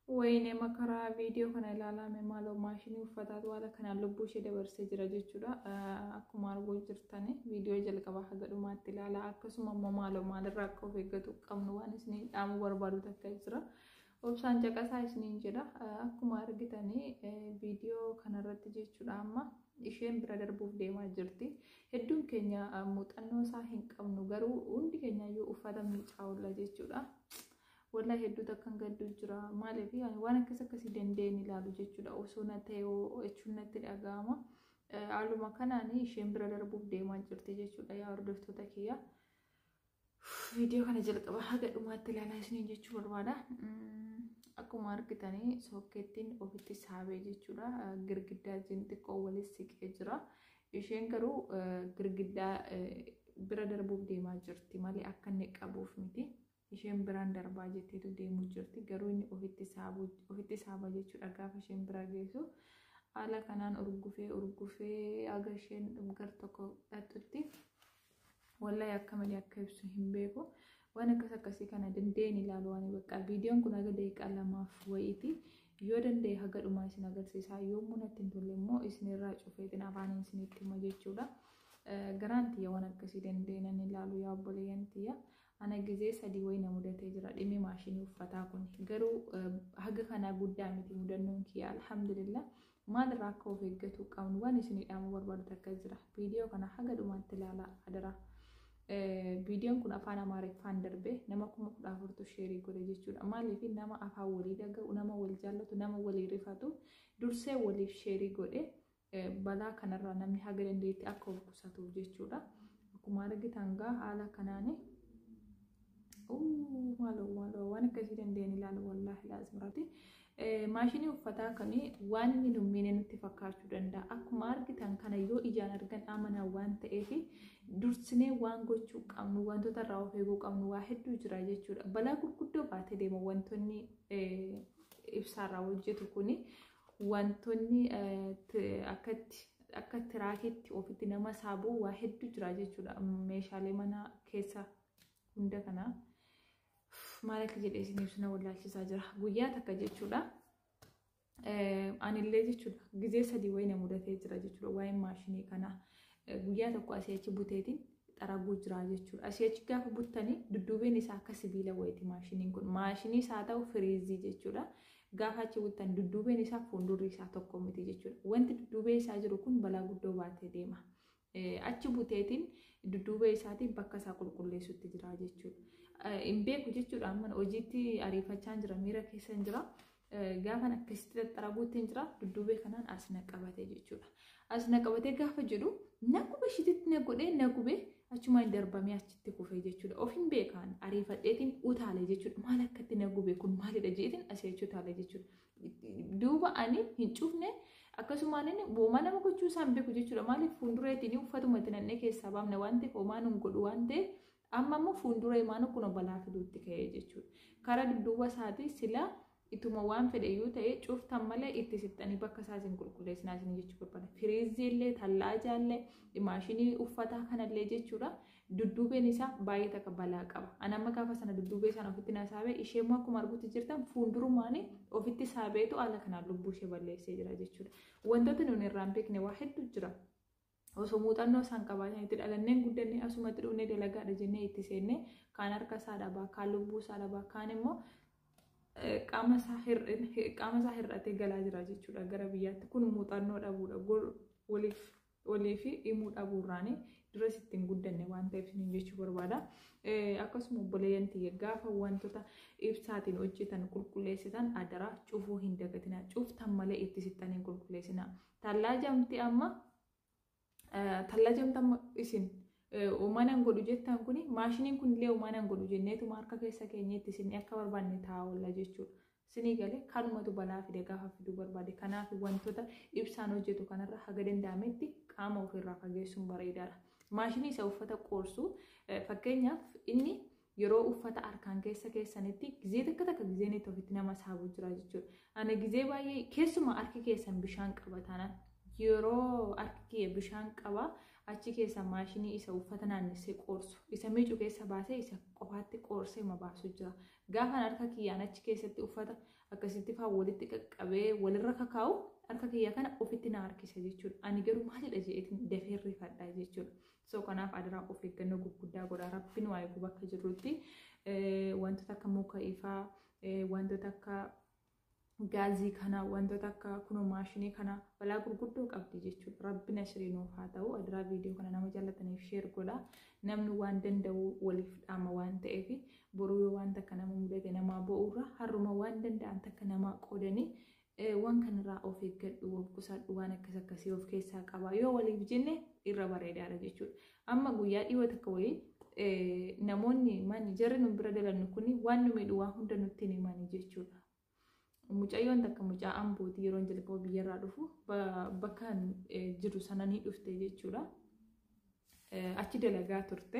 Wayne makaraa viidiyoo kana ilaalame maaloo maashinii uffataatu haala kanaan lubbuu ishee dabarsee jira jechuudha. Akkuma arguu jirtan viidiyoo jalqabaa haga dhumaatti ilaalaa, akkasuma immoo maaloo maalirraa akka of eeggatu qabnu waan isin dhaamuu barbaadu takka jira. Obsaan caqasaa isiniin jedha. Akkuma argitanii viidiyoo kanarratti jechuudha, amma isheen bira darbuuf deemaa jirti. Hedduun keenya muuxannoo isaa hin qabnu, garuu hundi keenyayyuu uffata miicaa oolla jechuudha. Wallahi hedduu takkan gadduu jira. Maaliif waan akkas akkasii dandeenye ilaalu jechuudha. Osoo na ta'e jechuun natti dhaga'ama. Haaluma kanaan isheen bira darbuuf deemaa jirti jechuudha, yaa hordoftoota kiyya. Viidiyoo kana jalqaba haga dhumaatti ilaalaa isiniin jechuu barbaada. Akkuma argitanii sookkeettiin ofitti saabee jechuudha. Girgiddaa xiqqoo walitti siqee jira. Isheen garuu girgiddaa bira darbuuf deemaa jirti malee akka inni qabuuf miti. Isheen biraan darbaa jetteetu deemuu jirti. Garuu inni ofitti saaba jechuudha gaafa isheen bira geessu. Haala kanaan urgufee urgufee haga isheen gar tokko dhattutti, wallahi akka malee akka ibsu hin beeku. Waan akkas akkasii kana dandeenye ilaalu waan bakka viidiyoon kun haga daqiiqaa 2f wayiiti. Yoo danda'e haga dhumaa isin agarsiisa. Yommuu natti hin tolle immoo isinirraa cufeetiin afaaniin isinitti hima jechuudha. Garaan tiyya waan akkasii dandeenye ilaalu, yaa obboleeyyan tiyya. Ana gizee 3 wayi na mudatee jira dhimmi maashinii uffataa kun. Garuu haga kanaa guddaa miti mudannoon kiyya, alhamdulillah. Maalirraa akka of eeggatu qabnu waan isinii dhaamuu barbaadu takka jira. Viidiyoo kana haga dhumaatti ilaalaa adaraa. Viidiyoon kun afaan Amaariffaan darbe, nama 14,000tu share godhe jechuudha. Maaliif nama afaan walii dhaga'u, nama wal jaallatu, nama walii rifatu dursee waliif share godhe, balaa kanarraa namni haga dandeetti akka of qusatuuf jechuudha. Akkuma argitan gaa haala kanaani. Maaloo maaloo, waan akkasii dandeenye ilaalu, wallaahi laazimraati. Maashinii uffataa kuni waan inni nu miine nutti fakkaachuu danda'a. Akkuma argitan kana yoo ijaan argan amanaa waan ta'eef, dursinee waan gochuu qabnu, wantoota irraa of eeguu qabnu waa hedduu jira jechuudha. Balaa gurguddoo baatee deema wantoonni ibsaarraa hojjetu kuni, wantoonni akkatti akka tiraakitti ofitti nama saabuu waa hedduu jira jechuudha. Meeshaalee mana keessa hunda kana maal akka jedhee isin ibsu na wallaalchisaa jira. Guyyaa takka jechuudha. Anillee jechuudha gizee 3 wayii na mudatee jira jechuudha waa'een maashinii kanaa. Guyyaa tokko asii achi buteetiin xaraguu jira jechuudha. Asii achi gaafa buttanii dudduubeen isaa akka sibiila wayiiti maashiniin kun. Maashinii isaa ta'u firiizii jechuudha. Gaafa achi buttan dudduubeen isaa fuuldurri isaa tokko miti jechuudha. Wanti dudduubee isaa jiru kun balaa guddoo baatee deema. Achi buteetiin dudduubee isaatiin bakka isaa qulqulleessutti jira jechuudha. Hin beeku jechuudha, amma hojiitti ariifachaa jira, miira keessa hin jira. Gaafan akkasitti xaxxaraguutti hin jira, dudduubee kanaan as na qabate jechuudha. As na qabatee gaafa jedhu na gube, shititti na godhee na gube, achumaan darbamee achitti kufee jechuudha. Of hin beekaan ariifadheetiin utaale jechuudha. Maal akkatti na gube kun, maalidha jeetiin asii achi utaale jechuudha. Duuba ani hin cufne, akkasumaan inni homaa nama gochuu isaan beeku jechuudha. Maaliif fuuldureetiin uffatuma itti nannee keessaa baafne waan ta'eef, homaa nun godhu waan ta'eef, amma immoo fuuldura imaanu kun balaa fiduutti ka'ee jechuudha. Karaa dudduuba isaatii silaa ituma waan fedhe iyyuu ta'e cuftan malee itti siqxanii bakka isaa isin qulqulleessinaa isin jechuu barbaada. Firiizii illee, tallaajaa maashinii uffataa kanallee jechuudha. Dudduubeen isaa baay'ee takka balaa qaba. Ani amma gaafa sana dudduubee sana ofitti na saabee, ishee immoo akkuma arguutti jirtan fuuldurumaan ofitti saabeetu haala kanaan lubbuu ishee balleessee jira jechuudha. Wantoota nuti irraa hin beekne waa hedduu jira. Osoo muuxannoo isaan qabaatan itti dhalanneen guddannee asumatti dhufnee dalagaadha jennee itti seennee, kaan harka isaa dhabaa, kaan lubbuu isaa dhabaa, kaan immoo qaama isaa hir'atee galaa jira jechuudha gara biyyaatti. Kun muuxannoo dhabuudha. Waliif walii fi himuu dhabuurraani duras ittiin guddanne waan ta'eef isiniin jechuu barbaada. Akkasuma obboleeyyan tiyya, gaafa wantoota ibsaatiin hojjetan qulqulleessitan adaraa cufuu hin dagatina. Cuftan malee itti sittanii qulqulleessina. Tallaajamti amma tallaajamti amma isin uumanan godhu jettan kuni, maashiniin kun illee uumanan godhu jenneetuma harka keessa keenya itti isin akka barbaanne taa'aa oolla jechuudha. Sinii galee kanumatu balaa fide gaafa fiduu barbaade. Kanaaf wantoota ibsaan hojjetu kanarra haga danda'ametti qaama ofirraa fageessuun bareedaadha. Maashinii isa uffata qoorsu fakkeenyaaf, inni yeroo uffata harkaan keessa keessanitti gizee takka takka gizeen itti ofitti nama saabuu jira jechuudha. Ani gizee baay'ee keessumaa harki keessan bishaan qaba taanaan, yeroo harki kiyya bishaan qaba Achi keessa maashinii isa uffata naannessee qoorsu, isa miicu keessa baasee isa qofaatti qoorsee ma baasu jira. Gaafan harka kiyyaan achi keessatti uffata akkasitti faa walitti qaqqabee walirra kakaa'u, harka kiyya kana ofitti na harkisa jechuudha. Ani garuu maalidha jedheetiin dafee rifadha jechuudha. So kanaaf adaraa of eeggannoo gurguddaa godhaa. Rabbiin waa eeguu bakka jirrutti wantoota akka muka ifaa, wantoota akka gaazii kana, wantoota akka kunoo maashinii kana balaa gurguddoo qabdi jechuudha. Rabbi nasrii nuuf haa ta'u. Adaraa viidiyoo kana nama jaallataniif share godhaa. Namni waan danda'u waliif dhaama waan ta'eef, boruu yoo waan takka nama mudate namaa bo'uurra har'uma waan danda'an takka namaa qoodanii, waan kanarraa of eeggadhu, of qusadhu, waan akkas akkasii of keessaa qaba yoo waliif jenne irra bareedaadha jechuudha. Amma guyyaa dhiyoo takka wayii namoonni mani jarri nu bira dalannu kun waan nu miidhu waan hunda nutti himani jechuudha. Mucayyoon takka mucaa Ambootii yeroo jalqaba biyyarraa dhufu bakka jiru sana ni dhufte jechuudha. Achi dalagaa turte.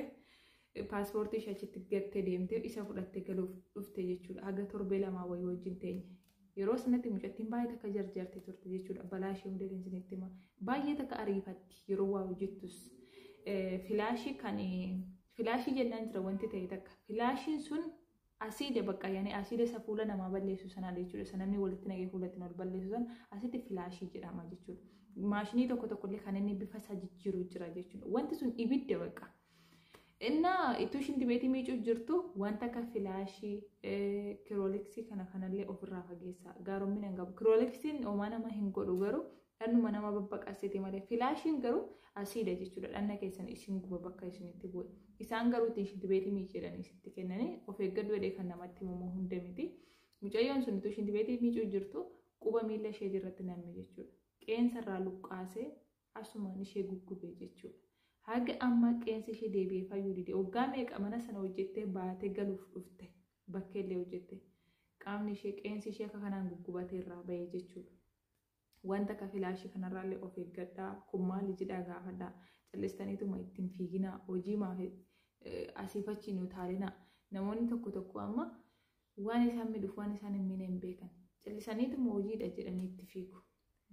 Paaspoortii ishee achitti gattee deemtee isa fudhattee galuuf dhufte jechuudha. Haga torbee 2 wayii wajjin teenye. Yeroo sanatti mucattiin baay'ee takka jarjarte turte jechuudha. Balaa ishee mudateen isinitti hima. Baay'ee takka ariifatti yeroo waa hojjettus. Filaashii kan filaashii jennaan jira wanti ta'e takka. Filaashiin sun asiida bakka yaani asiida isa fuula namaa balleessu sanaa jechuudha. Isa namni walitti naqee fuulatti ol balleessu sana asitti filaashii jedhama jechuudha. Maashinii tokko tokkollee kan inni bifa isaa jijjiiru jira jechuudha. Wanti sun ibidda bakka. Innaa ituu ishiin dibeetii miicuu jirtu wanta akka filaashii, kirooliksii kana kanallee ofirraa fageessa. Gaaromina hin qabu. Kirooliksiin homaa nama hin godhu, garuu dhannuma nama babbaqasite malee, filaashiin garuu asiidha jechuudha. Dhanna keessan isin guba bakka isinitti bu'e. Isaan garuu ittiin shintibeetii miicidhanii sitti kennanii of eeggadhu jedhee kan namatti himamu hunda miti. Mucayyoon sun ituu shintibeetii miicuu jirtu quba miila ishee irratti namni jechuudha. Qeensa irraa luqqaasee asumaan ishee guggube jechuudha. Haga amma qeensi ishee deebi'ee fayyuu dide. Waggaa meeqa mana sana hojjettee baatee galuuf dhufte. Bakkeellee hojjette. Qaamni ishee, qeensi ishee akka kanaan guggubatee irraa bahee jechuudha. Wanta akka filaashii kanarraallee of eeggadhaa. Kun maali jedhaa gaafadhaa. Callistaniituma ittiin fiiginaa. Hojii maaf asiif achi nu taalinaa. Namoonni tokko tokko amma waan isaan miidhuuf waan isaan hin miine hin beekan. Callisaniituma hojiidha jedhanii itti fiigu.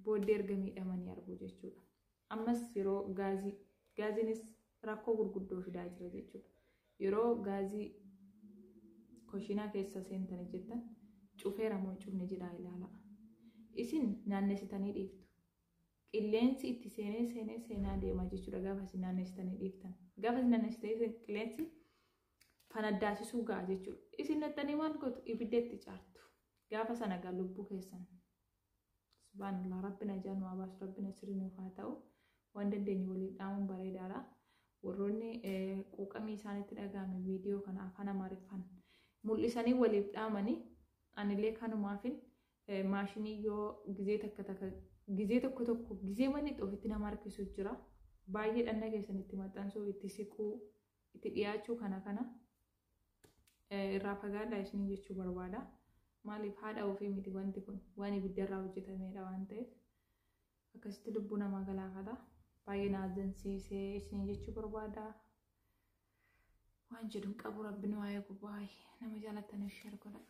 Booddee erga miidhamanii argu jechuudha. Ammas yeroo gaazii, gaaziinis rakkoo gurguddoo fidaa jira jechuudha. Yeroo gaazii koshinaa keessa seentanii jettan cufeera moo cufne jedhaa ilaalaa. Isin naannessitanii dhiiftu. Qilleensi itti seenee seenee seenaa deema jechuudha gaafa isin naannessitanii dhiiftan. Gaafa isin naannessitanii qilleensi fanaddaasisuu ga'a jechuudha. Isin nattanii maal gootu? Ibidda itti caartu. Gaafa sana gaa lubbuu keessan. Subhaanallah, rabbi najaa nu haa baasu, rabbi nasrii nuuf haa ta'u. Waan dandeenyu waliin dhaamuun bareedaadha. Warroonni quuqamii isaanitti dhaga'ame viidiyoo kana afaan Amaariffaan mul'isanii waliif dhaamanii, anillee kanumaafin maashinii yoo gizee takka takka, gizee tokko tokko, gizee manni ofitti nama harkisu jira. Baay'ee dhanna keessan itti maxxansuu, itti siquu, itti dhiyaachuu kana kana irraa fagaadhaa isinii jechuu barbaada. Maaliif, haadha ofii miti, wanti kun waan ibiddarraa hojjetamedha waan ta'eef akkasitti lubbuu namaa galaafata. Baay'ee na azzansiisee isinii jechuu barbaada. Waan jedhu hin qabu, rabbi nu haa eegu. Baay'ee nama jaalataniif share godha.